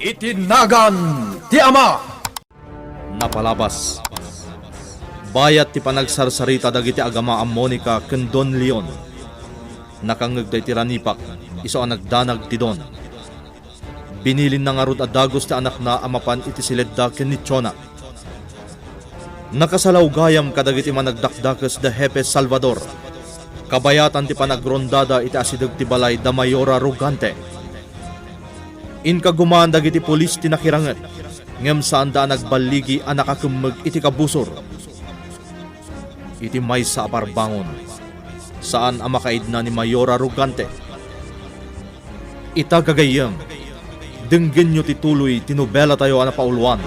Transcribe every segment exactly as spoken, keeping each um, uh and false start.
Iti nagan ti Ama. Napalabas. Bayat ti panagsarsarita dagiti agama a Monica ken Don Leon, nakangngeg daytoy ranipak, isu a nagdanag ti Don. Binilinna ngarud a dagus ti anakna a mapan iti siledda ken ni Chona. Nakasalaw gayam kadagiti managdakdakes da Hepe Salvador, kabayatan ti panagrondada iti asideg ti balay da Mayora Rugante. Inkagumaan dagiti pulis ti nakiranget, ngem saanda a nagballigi a nakakemmeg iti kabusor. Iti maysa a parbangon, saan a makaidna ni Mayora Rugante. Ita gagayyem, denggenyo ti tuloy ti nobelatayo a napauluan,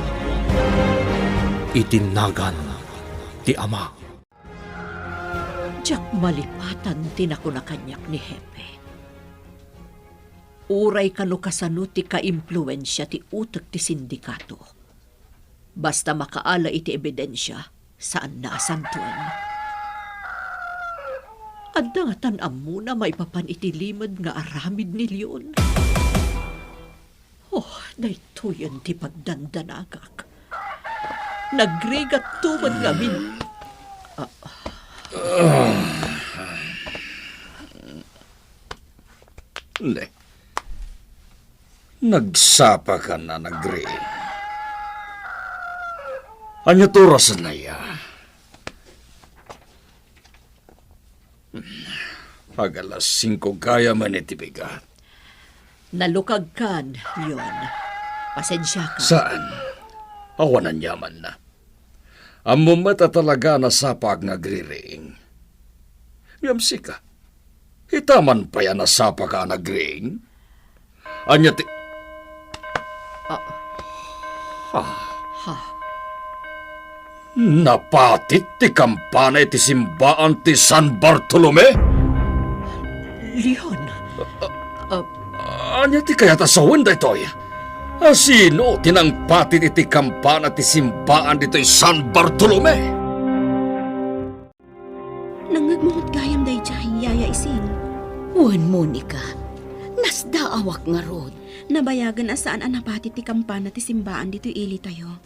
Iti Nagan ti Ama. Diak malipatan ti nakuna kaniak ni Hepe. Uray kano kasano ti kaimpluensia ti utek ti sindikato. Basta makaala iti ebidensia, saanna a santoen. Adda ngatan ammona maipapan iti limed nga aramid ni Leon. Oh, daytoyen ti pagdandanagak. Nagrigatto met ngamin. Ah. Ne. Nagsapa ka na, Nagri. Ania ti oras na ya? Pag alas singko gayam iti bigat. Nalukagkan, Leon. Pasensiaka. Saan? Awan aniamanna. Ammom met a talaga a nasapaak nga agriring. Ngem sika, ita man pay a nasapaka a nagriing? Ania ti... Ah. Ha? Ha? Napatit ti kampana iti simbaan ti San Bartolome? Leon. Ah. Ania ti kayat a sawen daytoy? A sino ti nangpatit iti kampana ti simbaan ditoy San Bartolome? Nangngegmo met gayam daydiay, Yaya Ising. Wen, Monica, nasdaawak ngarud. Nabayagen a saan a napatit ti kampana ti simbaan ditoy ilitayo.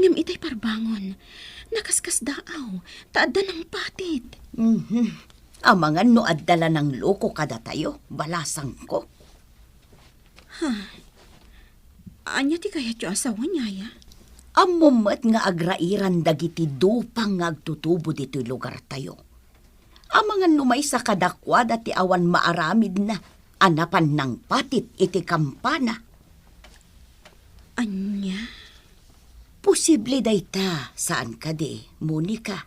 Ngem itay parbangon, nakaskasdaaw, ta adda nangpatit. Mhm. Amangan no adda la nangloko kadatayo, balasangko. Ha? Ania ti kayatyo a sawen, Yaya? Ammom met nga agrairan dagiti dupang nga agtutubo ditoy lugartayo. Amangan no maysa kadakuada ti awan maaramidna a napan nangpatit iti kampana. Ania? Posible dayta, saan kadi, Monica?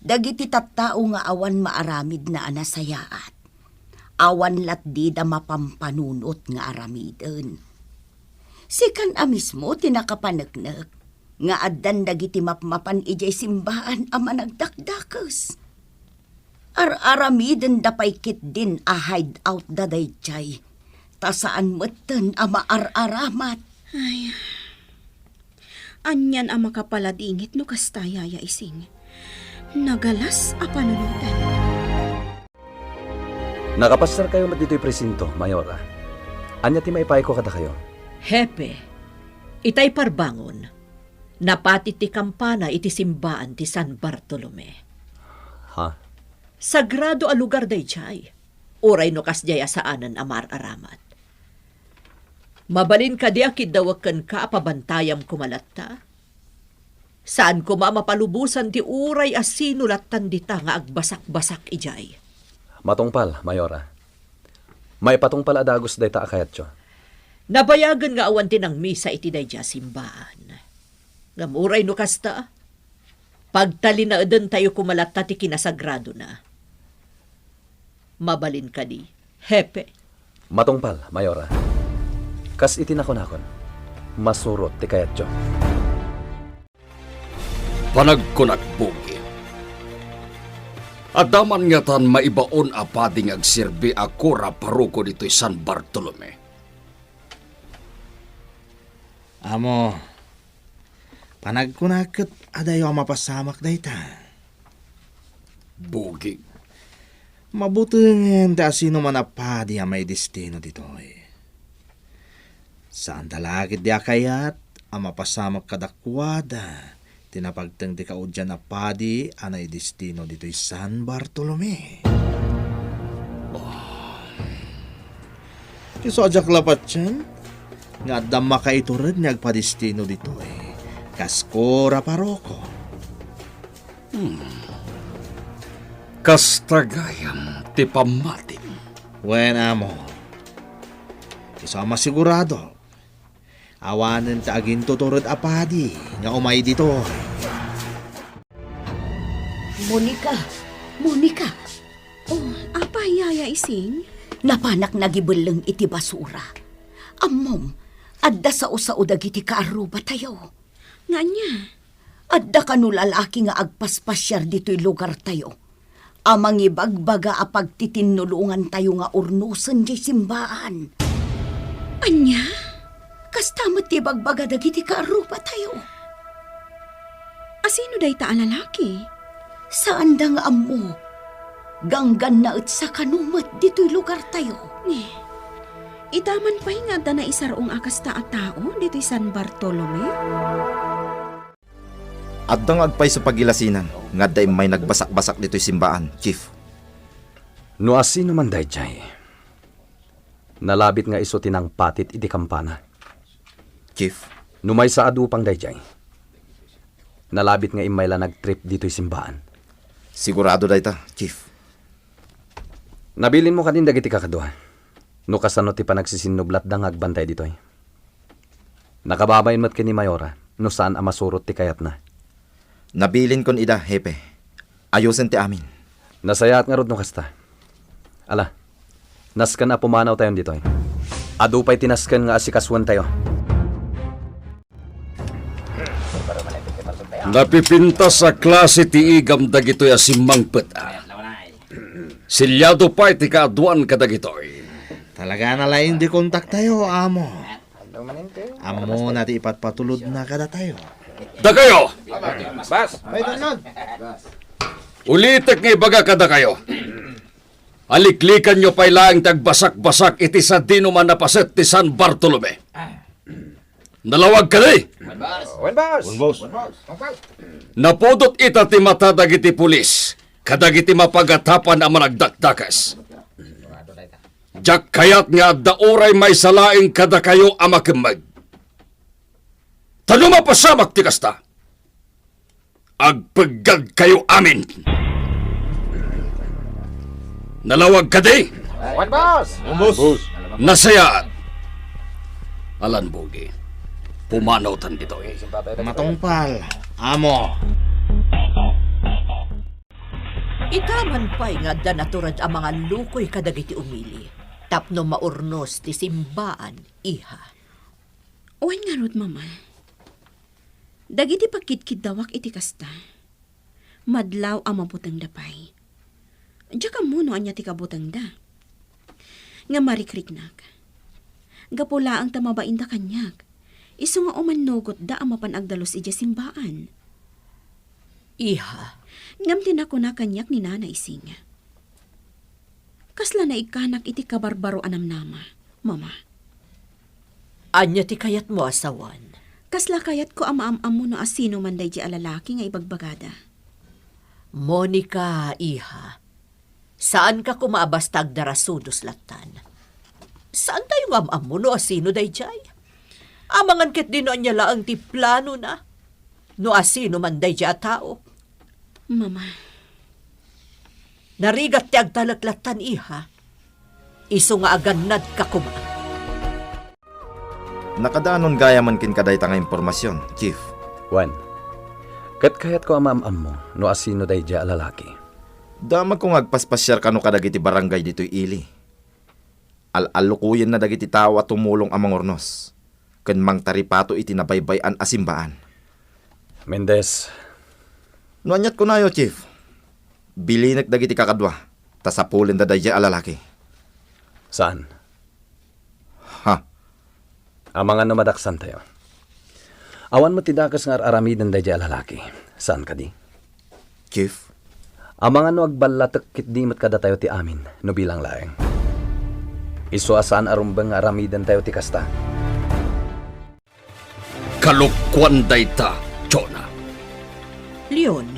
Dagiti tattao nga awan maaramidna a nasayaat, awan latdida mapampanunot nga aramiden. Sikan a mismo ti nakapaneknek nga addan dagiti mapmapan idiay simbaan a managdakdakes. Ar-aramidenda pay ketdin a hideout da daydiay, ta saan metten a maar-aramat. Ay, anian a makapaladingit no kasta, Yaya Ising. Nagalas a panunoten. Nakapaserkayo met ditoy presinto, Mayora. Ania ti maipaayko kadakayo? Hepe, itay parbangon, napatit ti kampana iti simbaan ti San Bartolome. Ha? Sagrado a lugar daydiay, uray no kasdiay a saanen a maar-aramat. Mabalin kadi a kiddawek kenka a pabantayam koma latta? Saan koma a mapalubosan ti uray a sino lattan dita nga agbasakbasak idiay. Matungpal, Mayora. Maipatungpal a dagus dayta a kayatyo. Nabayagen nga awan ti nangmisa iti daydiay a simbaan. Ngem uray no kasta, pagtalinaedentayo koma latta ti kinasagradona. Mabalin kadi, Hepe? Matungpal, Mayora. Kas iti nakunakon, masurot ti kayatyo. Panagkunak, Bugi. Adda man ngatan maibaon a padi nga agserbi a kura paroko ditoy San Bartolome. Amo, panagkunak ket adayo a mapasamak dayta. Bugi. Mabutengen ti asinoman a padi a maidestino ditoy. Saanda la ketdi a kayat a mapasamak kadakuada ti napagteng ti kaudian a padi a naidestino ditoy San Bartolome. Oh. Isu a diak la patien nga adda makaitured nga agpadestino ditoy kas kura paroko. Hmm. Kasta gayam ti pammatim. Wen, amo. Isu a masigurado, awanen ti agintutured a padi nga umay ditoy. Monica! Monica! Oh, apay, Yaya Ising? Napanak nagibelleng iti basura. Ammom, adda sao-sao dagiti kaarrubatayo. Nga ania? Adda kano lalaki nga agpaspasiar ditoy lugartayo a mangibagbaga a pagtitinnulongantayo nga urnosen diay simbaan. Ania? Kasta met ti ibagbaga dagiti kaarrubatayo. Asino dayta a lalaki? Saanda nga ammo. Gangganna et sakano met ditoy lugartayo. Ni, ita man pay nga adda naisar-ong a kasta a tao ditoy San Bartolome? Adda nga agpayso pagilasinan nga adda immay nagbasakbasak ditoy simbaan, Chief. No asino man daydiay, nalabit nga isu ti nangpatit iti kampana. Chief. No maysa a dupang daydiay, nalabit nga immay la nagtrip ditoy simbaan. Sigurado dayta, Chief. Nabilinmo kadin dagiti kakadua no kasano ti panagsisinnublatda nga agbantay ditoy. Nakababain met ken ni Mayora no saan a masurot ti kayatna. Nabilinkon ida, Hepe. Ayosen ti amin. Nasayaat ngarud no kasta. Ala, nasken a pumanawtayon ditoy. Adu pay ti nasken nga asikasuentayo. Napipintas a klase ti igam dagitoy a simmangpet, a. Silyado pay ti kaaduan kadagitoy. Talaga na laeng ti kontaktayo, amo. Ammona ti ipatpatulodna kadatayo. Dakayo! Bas! Ulitek nga ibaga kadakayo. Aliklikanyo pay laeng ti agbasakbasak iti sadinoman a paset ti San Bartolome. Nalawag kadi? Wen, boss. Wen, boss. Napudot ita ti mata dagiti pulis kadagiti mapagatapan a managdakdakes. Diak kayat nga adda uray maysa laeng kadakayo a makemmeg. Ta no mapasamak ti kasta, agpeggagkayo amin. Nalawag kadi? Wen, boss. Wen, boss. Nasayaat. Alan Bugi, pumanawtan ditoy. Matungpal, amo. Ita man pay nga adda natured a mangallukoy kadagiti umili tapno maurnos ti simbaan, iha. Wen ngarud, Mama. Dagiti pagkidkiddawak iti kasta, madlaw a mabutengda pay. Diak ammo no ania ti kabutengda. Ngem marikriknak. Gapu laeng ta mabainda kaniak, isu nga umannugotda a mapan agdalus idiay simbaan. Iha. Ngem ti nakuna kaniak ni Nana Ising, kasla naikkanak iti kabarbaro a namnama, Mama. Ania ti kayatmo a sawen? Kasla kayatko a maam-ammo no asino man daydiay a lalaki nga ibagbagada. Monica, iha, saanka koma a basta agdarasudos lattan. Saantayo nga am-ammo no asino daydiay. Amangan ketdi no ania laeng ti planona, no asino man daydiay a tao. Mama. Narigat ti agtalek lattan, iha. Isu nga agannadka koma. Nakadanon gayamen kenka dayta nga impormasion, Chief. Wen, ket kayatko a maam-ammo no asino daydiay a lalaki. Damagko nga agpaspasiar kano kadagiti barangay ditoy ili. Al-allukoyenna dagiti tao a tumulong a mangurnos ken mangtaripato iti nabaybay-an a simbaan. Mendez. No aniat kunayo, Chief, bilinek dagiti kakadua, ta sapulenda daydiay a lalaki. Saan? Ha? Amangan no madaksantayo. Awan met ti dakes nga ar-aramiden daydiay a lalaki. Saan kadi? Chief? Amangan no agballatek ketdi met kadatayo ti amin, no bilang laeng. Isu a saan a rumbeng nga aramidentayo ti kasta. Kalokuan dayta, Jonah. Leon.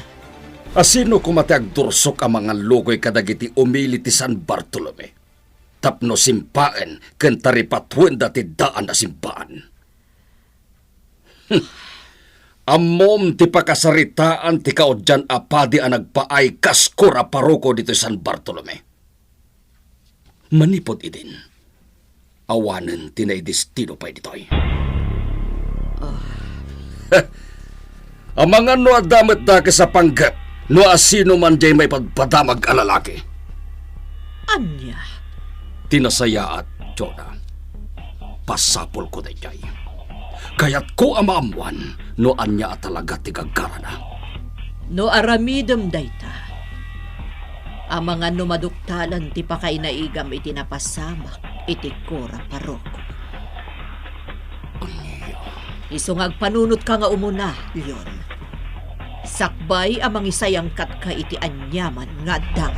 Asino koma ti agdursok a mangallukoy kadagiti umili ti San Bartolome tapno simpaen ken taripatuenda ti daan a simbaan? Hmm. Ammom ti pakasaritaan ti kaudyan a padi a nagpaay kas kura paroko ditoy San Bartolome. Manipud idin, awanen ti naidestino pay ditoy. Ah. Amangan no adda met dakes a panggep no asino man diay maipadpadamag a lalaki. Ania? Ti nasayaat, Jonah. Pasapulko daydiay. Kayatko a maammoan no ania a talaga ti gagarana. No aramidem dayta, amangan no maduktalan ti pakainaigam iti napasamak iti kura paroko. Ania? Isu nga agpanunotka nga umuna, Leon. Sakbay a mangisayangkatka iti aniaman nga adda.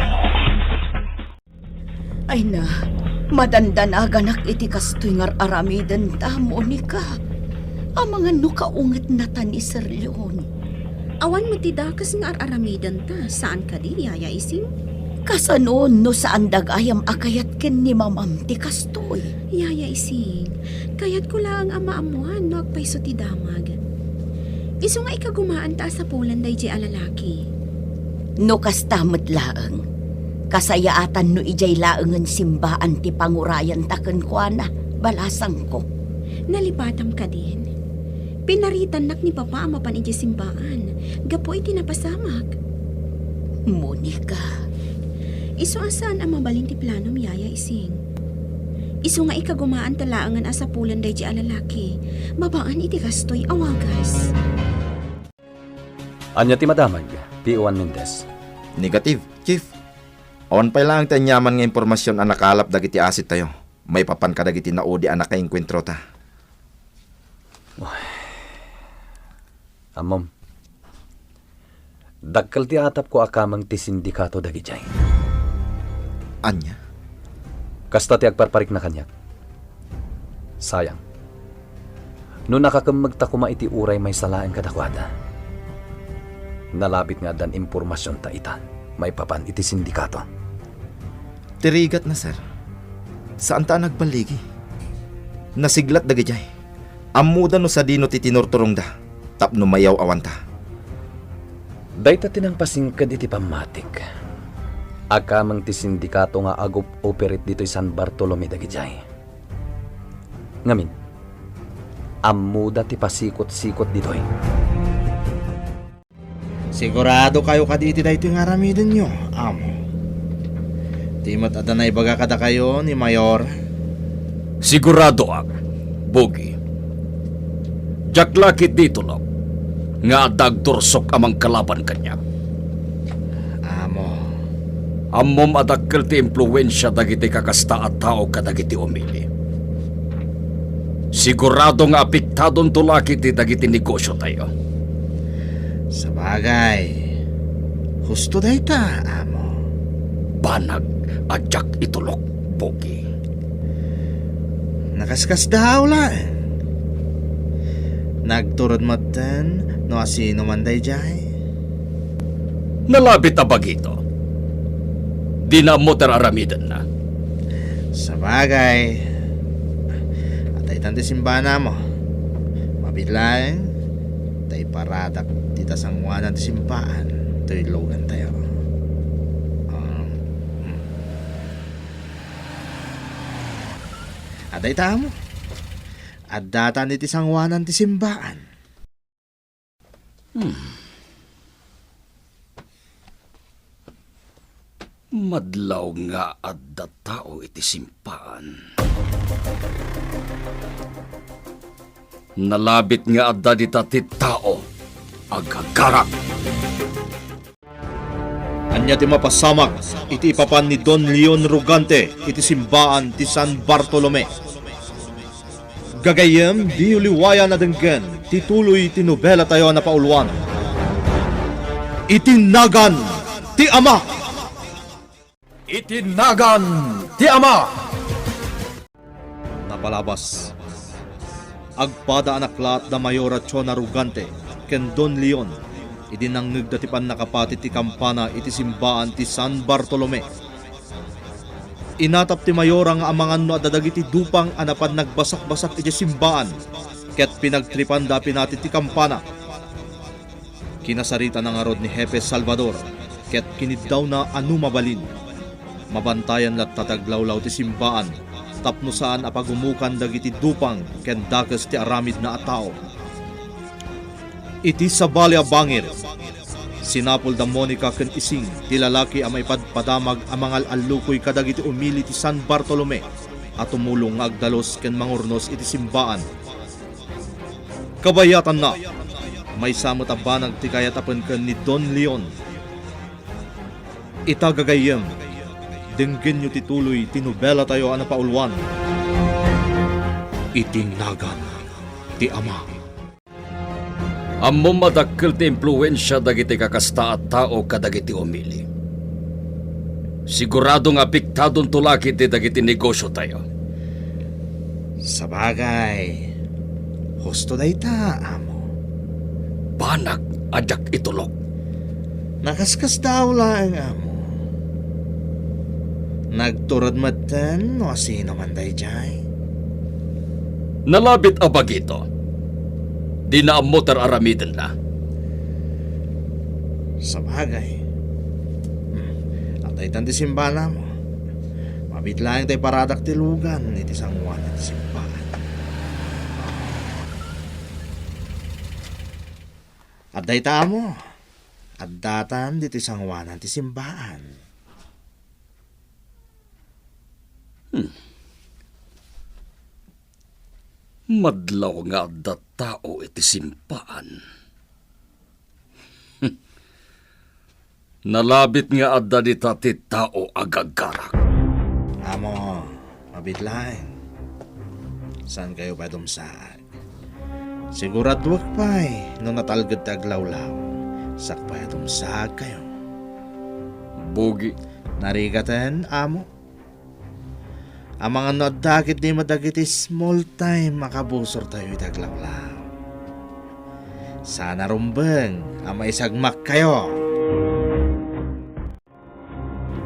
Ay na, madandanaganak iti kastoy nga ar-aramidenta, Monica. Amangan no kaungetnata ni Sir Leon. Awan met ti dakes nga ar-aramidenta, saan kadi, Yaya Ising? Kasano no saanda gayam a kayat ken ni Mamam ti kastoy? Yaya Ising, kayatko laeng a maammoan no agpayso ti damag. Isu nga ikagumaanta a sapulan daydiay a lalaki. No kasta met laeng, kasayaatan no idiay laengen simbaan ti pangurayanta kenkuana, balasangko. Nalipatam kadin? Pinaritannak ni Papa a mapan idiay simbaan gapu iti napasamak. Monica. Isu a saan a mabalin ti planom, Yaya Ising. Isu nga ikagumaanta laengen a sapulan daydiay a lalaki, babaen iti kastoy a wagas. Ania ti madamag, P O one Mendez? Negative, Chief. Awan pay laeng ti aniaman nga impormasion a nakalap dagiti asettayo maipapan kadagiti naudi a nakaenkuentrota. Uy. Ammom, dakkel ti atapko a kameng ti sindikato dagidiay. Ania? Kasta ti agparparikna kaniak. Sayang. No nakakemmegta koma iti uray maysa laeng kadakuada. Nalabit nga addan impormasionta ita maipapan iti sindikato. Ti rigatna, sir. Saanta a nagballigi. Nasiglat dagidiay. Ammoda no sadino ti tinurturongda tapno mayaw-awanta. Dayta ti nangpasingked iti pammatik. Akameng ti sindikato nga agup-operate ditoy San Bartolome dagidiay. Ngamin, ammoda ti pasikot-sikot ditoy. Sigurado kayo kadi iti daytoy nga aramidenyo, Amo? Di met adda naibaga kadakayo ni Mayor? Siguradoak, Bugi. Diak la ketdi itulok nga adda agtursok a mangkalaban kaniak. Amo. Ammom a dakkel ti impluensia dagiti kakasta a tao kadagiti umili. Sigurado nga apektadonto la ketdi dagiti negosiotayo. Sabagay, husto dayta, Amo. Banag a diak itulok, Bugi. Nakaskasdaaw laeng. Nagturod metten no asino man daydiay. Nalabit a bagito. Dina ammo ti ar-aramidenna. Sabagay, adda itan ti simbaan, Amo. Mabiit laeng ta iparadak dita sangoanan ti simbaan toy lugantayo. Um, hmm. Adda ita, Amo. Addatan iti sangoanan ti simbaan. Hmm. Madlaw nga adda tao iti simbaan. Nalabit nga adda dita ti tao a gagarak. Ania ti mapasamak iti ipapan ni Don Leon Rogante iti simbaan ti San Bartolome? Gagayyem, diyo liwayan a denggen ti tuloy ti nobelatayo a napauluan, Iti Nagan ti Ama. Iti Nagan ti Ama. Napalabas Agpada a naklaat da Mayor a Chona Rugante ken Don Leon idi nangngegda ti pannakapati ti kampana iti simbaan ti San Bartolome. Inatap ti Mayora nga amangan no adda dagiti dupang a napan nagbasakbasak iti simbaan ket pinagtripanda a pinati ti kampana. Kinasaritana ngarud ni Hepe Salvador ket kiniddawna a no mabalin, mabantayan latta ti aglawlaw ti simbaan tapno saan a pagumukan dagiti dupang ken dakes ti aramidna a tao. Iti sabali a bangir, sinapul da Monica ken Ising ti lalaki a maipadpadamag a mangal-allukoy kadagiti umili ti San Bartolome a tumulong nga agdalus ken mangurnos iti simbaan. Kabayatanna, maysa met a banag ti kayat a penken ni Don Leon. Ita gagayyem, denggenyo ti tuloy ti nobelatayo a napauluan. Iti nagan ti Ama. Ammom a dakkel ti impluensia dagiti kakasta a tao kadagiti umili. Sigurado nga apektadonto la ketdi dagiti negosiotayo. Sabagay, husto dayta, amo. Banag a diak itulok. Nakaskasdaaw laeng, amo. Nagtured metten no asino man daydiay. Nalabit a bagito. Dina ammo ti ar-aramidenna. Sabagay. Hmm. Adda itan ti simbaan, amo. Mabiit laeng ta iparadak ti lugan iti sangoanan ti simbaan. Adda ita, amo. Addatan ditoy sangoanan ti simbaan. Hmm. Madlaw nga adda tao iti simbaan. Nalabit nga adda dita ti tao a gagarak. Amo, mabiit laeng. Saankayo pay a dumsaag. Siguraduek pay no natalged ti aglawlaw, siak pay a dumsaagkayo. Bugi. Narigaten, amo? Amangan no adda ketdi met dagiti small time a kabusortayo iti aglawlaw. Saan a rumbeng a maisagmakkayo.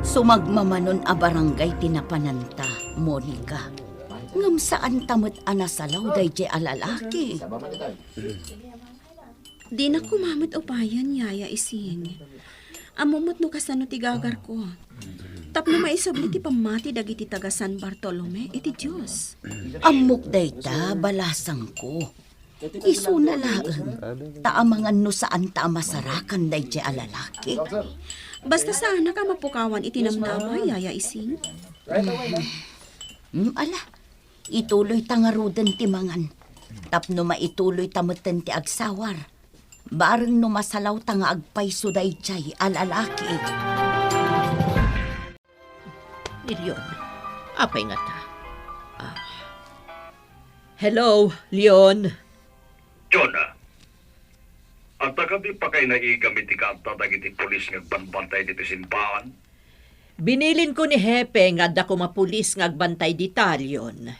Sumagmamanon a barangay ti napananta, Monica. Ngem saanta met a nasalaw daydiay a lalaki. Dinak koma met upayen, Yaya Ising. Ammom met no kasano ti gagarko. Tapno maisubli ti pammati dagiti taga San Bartolome iti Dios. Ammok dayta, balasangko. Isuna laeng, ta amangan no saanta a masarakan daydiay a lalaki. Basta saanak a mapukawan iti namnama, Yaya Ising. Mm, ala, ituloyta ngaruden ti mangan. Tapno maituloyta metten ti agsawar. Bareng no masalawta nga agpayso daydiay a lalaki. Ni Leon, apay ngata? Ah. Hello, Leon. Jonah, adda kadi pakainaigam iti kaatta dagiti pulis nga agbambantay ditoy simbaan? Binilinko ni Hepe nga adda koma pulis nga agbantay dita, Leon.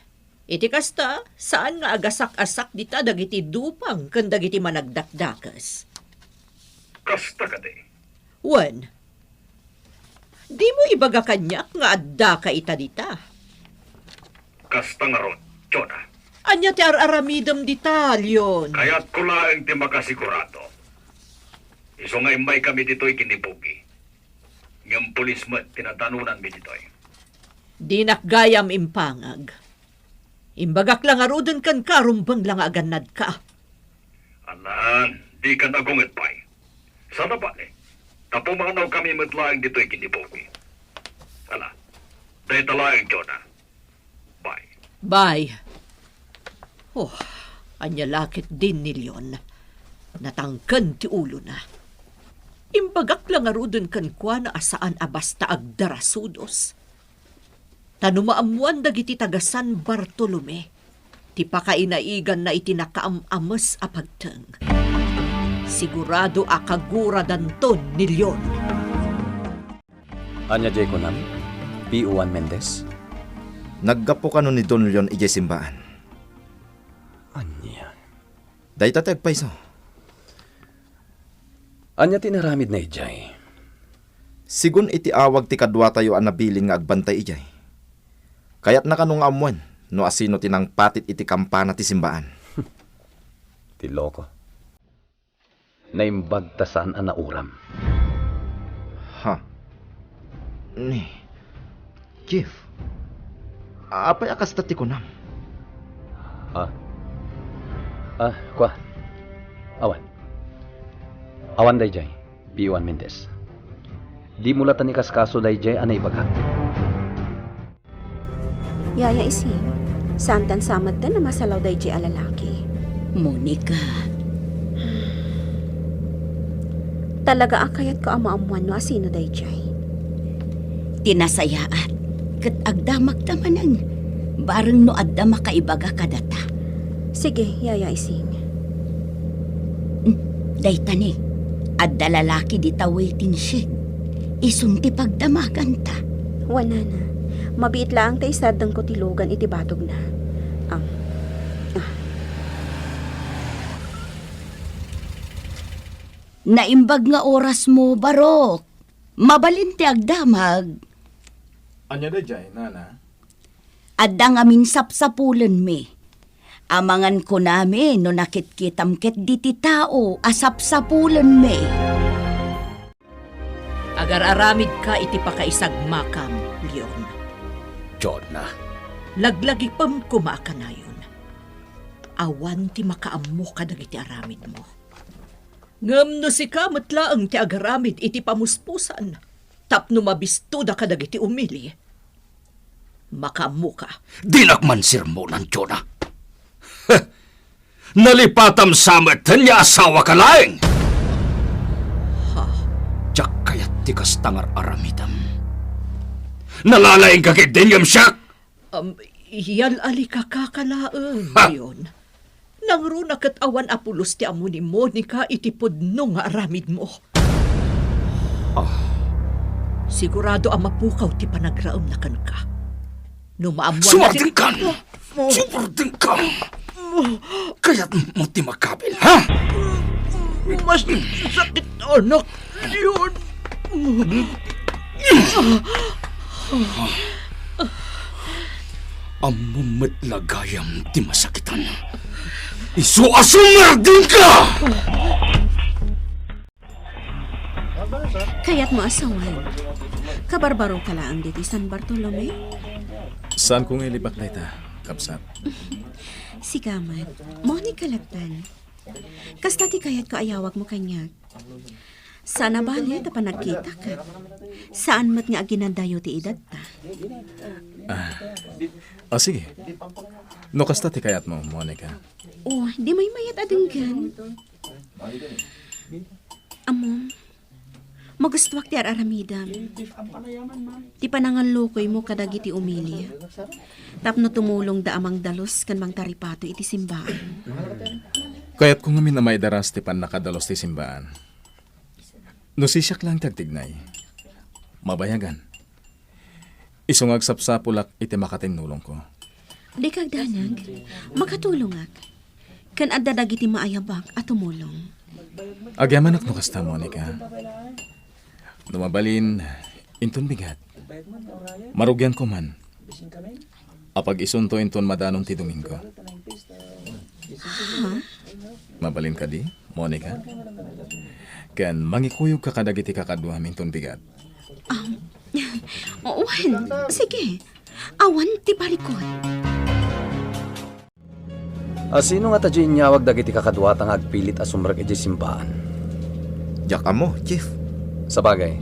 Iti kasta, saan nga agasak-asak dita dagiti dupang ken dagiti managdakdakes. Kasta kadi? Wen, dimo ibaga kaniak nga addaka ita dita. Kasta ngarud, Jonah. Ania ti ar-aramidem dita, Leon? Kayatko laeng ti makasigurado. Isu nga immaykami ditoy ken ni Bugi. Ngem pulis met ti nadanonanmi ditoy. Dinak gayam impangag. Imbagak la ngaruden kenka, rumbeng la nga agannadka. Anan, dikan agunget pay. Sana bale, ta pumanawkami met laeng ditoy ken ni Bugi. Ala, dayta laeng, Jonah. Bye. Bye. Oh, ania la ketdin ni Leon? Natangken ti ulona. Imbagak la ngaruden kenkuana a saan a basta agdarasudos. Ta no maammoan dagiti taga San Bartolome ti pakainaiganna iti nakaam-ames a pagteng, sigurado a kaguradanton ni Leon. Ania diay kunam, P O one Mendez? Naggapu kano ni Don Leon idiay simbaan? Ania? Dayta ti agpayso. Ania ti inaramidna idiay? Sigun iti awag ti kaduatayo a nabilin nga agbantay idiay, kayatna kano nga ammoen no asino ti nangpatit iti kampana ti simbaan. Ti loko. Naimbag ta saan a nauram. Ha? Ni, Chief, apay a kasta ti kunam? Ah. Ah, kua. Awan. Awan daydiay, P O One Mendez. Dimo la ta nikaskaso daydiay a naibagak. Yaya Ising, saantan sa metten a masalaw daydiay a lalaki. Monica. Talaga a kayatko a maammoan no asino daydiay. Ti nasayaat, ket agdamagta manen, bareng no adda makaibaga kadata. Sige, Yaya Ising. Hmm, dayta ni, adda lalaki dita waiting shed. Isun ti pagdamaganta. Wen, nana, mabiit laeng ta isardengko ti lugan iti batogna. Am, ah. Naimbag nga orasmo, Barok. Mabalin ti agdamag. Ania daydiay, nana? Adda ngamin sapsapulenmi. Amangan kunami no nakitkitam ket diti tao a sapsapulenmi. Agar-aramidka iti pakaisagmakam, Leon. Jonna. Laglagipem koma a kanayon. Awan ti makaammo kadagiti aramidmo. Ngem no sika met laeng ti agaramid iti pamuspusan tapno mabistoda kadagiti umili, makaammoka. Dinak man sermonan, Jonna. Heh! Nalipatam sa met ken ni asawaka laeng! Ha? Diak kayat ti kasta nga ar-aramidem. Nalalaingka ketdi ngem siak! Um, yal-alika ka laeng, Ha? Leon. Nangruna ket awan a pulos ti ammo ni Monica iti pudno nga aramidmo. Ah. Sigurado a mapukaw ti panagraemna kenka. No maammoan Sumardengkan! Oh, oh. Sumardengkan! Kayatmo ti makabil, ha? Mas sakit, anak. Leon. Ammom met la gayam ti masakitan. Isu a sumardengka! Kayatmo a sawen, kabarbaroka laeng ditoy San Bartolome? Saanko nga ilibak dayta, kabsat. Sika met, Monica lattan. Kasta ti kayatko a yawagmo kaniak. Saan a bale ta panagkitak. Saan met nga aginadayo ti edadta. Ah. Ah, sige. No kasta ti kayatmo, Monica. Oh, di maymayat a denggen. Ammom, magustuak ti ar-aramidem. Ti panangallukoymo kadagiti umili. Tapno tumulongda a mangdalus ken mangtaripato iti simbaan. Kayatko ngamin a maidaras ti pannakadalus ti simbaan. No sisiak laeng ti agtignay, mabayagan. Isu nga agsapsapulak iti makatinnulongko. Dika agdanag, makatulongak. Ken adda dagiti maayabak a tumulong. Agyamanak no kasta, Monica. No mabalin, inton bigat, marugianko man. Apag-isunto inton madanon ti Domingo. Ha? Mabalin kadi, Monica? Ken mangikuyogka kadagiti kakaduam inton bigat. Um, wen, sige. Awan ti parikut. A, sino ngata diay inyawag dagiti kakaduata nga agpilit a sumrek idiay simbaan? Diak ammo, Chief. Sabagay,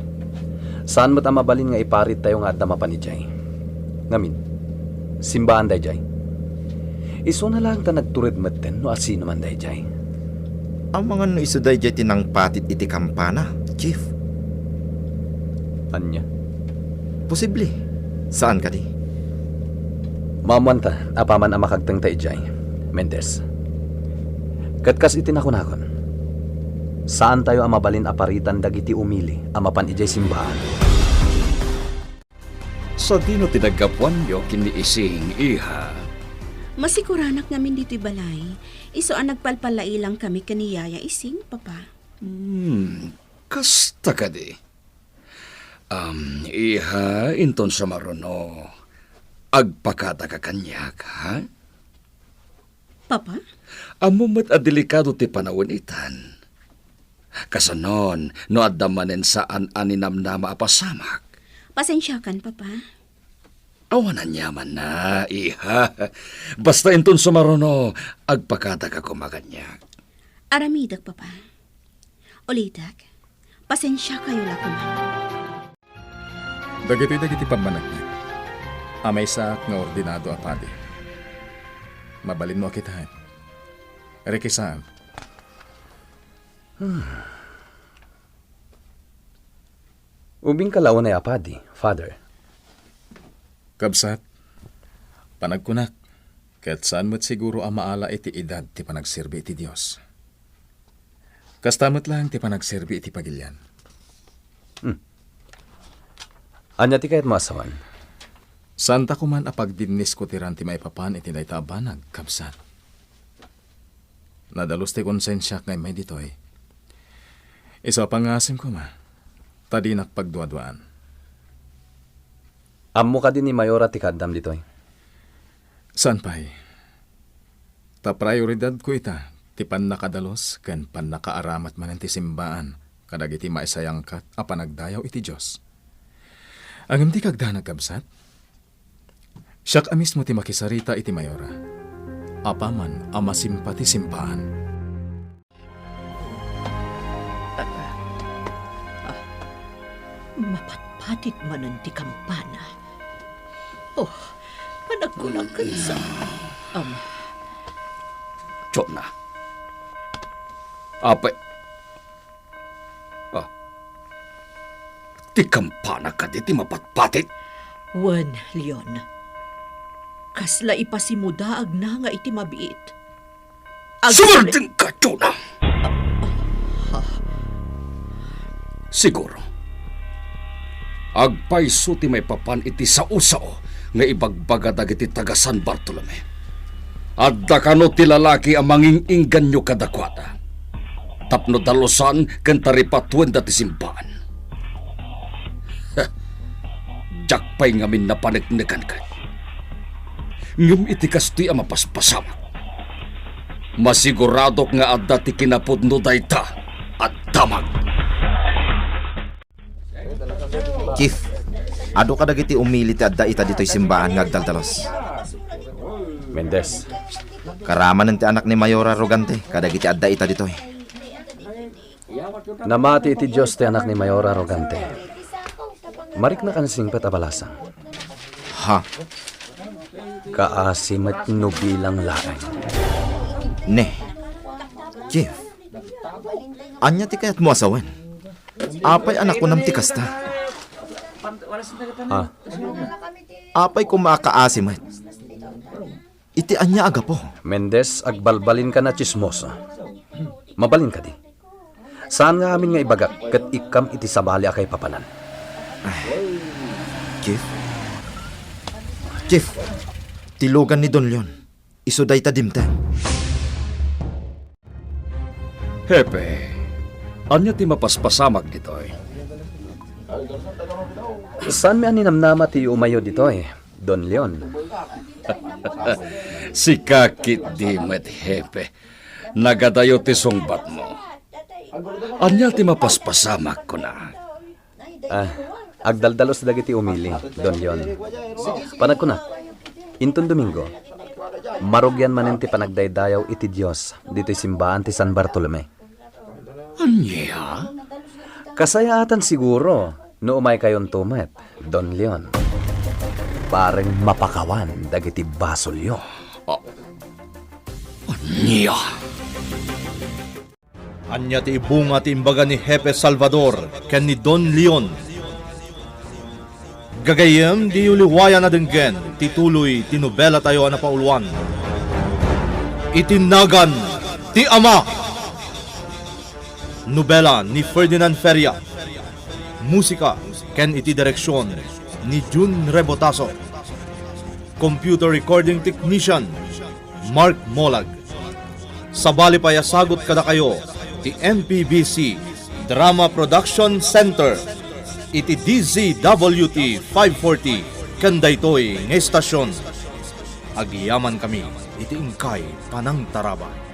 saan met a mabalin nga iparittayo nga adda mapan idiay. Ngamin, simbaan daydiay. Isuna laeng ta nagtured metten no asino man daydiay. Amangan no isu daydiay ti nangpatit iti kampana, Chief. Ania? Posible. Saan kadi? Maammoanta apaman a makagtengta idiay, Mendez. Ket kas iti nakunakon, saantayo a mabalin a paritan dagiti umili a mapan idiay simbaan. Sadino ti naggapuanyo ken ni Ising, iha? Masiguranak ngamin ditoy balay, Isu a nagpalpalailang kami ken ni Yaya Ising, Papa. Hmm, kasta kadi. Um, iha, inton sumaruno, agpakadaka kaniak, ha? Papa? Ammom met a delikado ti panawen itan. Kasanon, no adda manen saan a ninamnama a pasamak? Pasensiakan, Papa. Awan aniamanna, iha. Basta inton sumaruno, agpakadaka koma kaniak. Aramidek, Papa. Ulitek, pasensiakayo la koma. Dagitoy dagiti pammaneknek a maysaak nga ordinado a padi. Mabalinmo a kitaen. Rikisaem. Ubingka la unay a padi, Father. Kabsat, panagkunak, ket saan met siguro a maala iti edad ti panagserbi iti Dios. Kasta met laeng ti panagserbi iti pagilian. Hmm. Ania ti kayatmo a sawen? Saanta koman a pagdinniskutiran ti maipapan iti dayta a banag, kabsat. Nadalus ti konsensiak nga immay ditoy. Isu a pangngaasim koma, ta dinak pagduaduaan. Ammo kadi ni Mayora ti kaaddam ditoy? Saan pay. Ta prioridadko ita ti pannakadalus ken pannakaaramat manen ti simbaan kadagiti maisayangkat a panagdayaw iti Dios. Ngem di kagdanag, kabsat? Siak a mismo ti makisarita iti Mayora, apaman a masimpa ti simbaan. Ah, mapatpatit manen ti kampana. Oh, panagkunak ken sa-, Ama. Jonah. Apay. Ah. Ti kampana kadi ti mapatpatit? Wen, Leon. Kasla ipasimudaagna nga iti mabiit. Ag- Sumardengka, Jonah! Ah, ah. Siguro, agpayso ti maipapan iti sao-sao nga ibagbaga dagiti taga-San Bartolome. Adda kano ti lalaki a manging-inganyo kadakuada tapno dalusan ken taripatuenda ti simbaan. Diak pay ngamin napaneknekan kaniak. Ngem iti kastoy a mapaspasamak, masiguradok nga adda ti kinapudno dayta a damag. Chief, adu kadagiti umili ti adda ita ditoy simbaan nga agdaldalus? Mendez. Karamanen ti anak ni Mayor Arrogante kadagiti adda ita ditoy. Namati iti Dios ti anak ni Mayor Arrogante. Marikna kan singpet a balasang. Ha? Kaasi met no bilang laeng. Ne. Chief, ania ti kayatmo a sawen? Apay a nakunam ti kasta? Ha? Apay koma a kaasi met? Iti ania a gapu? Mendez, agbalbalinka a tsismoso. Mabalin kadi? Saan nga amin nga ibagak ket ikkam iti sabali a kaipapanan. Ay, Chief? Chief, ti lugan ni Don Leon. Isu dayta dimteng. Hepe, ania ti mapaspasamak ditoy? Saanmi a ninamnama ti umayyo ditoy, Don Leon. Sika ketdi met, Hepe. Nagadayo ti sungbatmo. Ania ti mapaspasamak, kuna? Ah, agdaldalus dagiti umili, Don Leon. Panagkunak, inton Domingo, marugian manen ti panagdaydayaw iti Dios ditoy simbaan ti San Bartolome. Ania? Kasayaatan siguro no umaykayonto met, Don Leon. Pareng mapakawan dagiti basolyo. Ah, ania? Ania ti ibunga ti imbaga ni Hepe Salvador ken ni Don Leon? Gagayyem, diyo liwayan a denggen ti tuloy ti nobelatayo a napauluan, Iti Nagan ti Ama. Nobela ni Ferdinand Feria. Musika ken iti direksion ni Jun Rebotazo. Computer recording technician, Mark Molag. Sabali pay a sagut kadakayo ti N P B C Drama Production Center iti D Z W T five forty ken daytoy nga istasyon. Agyamankami iti inkay panangtarabay.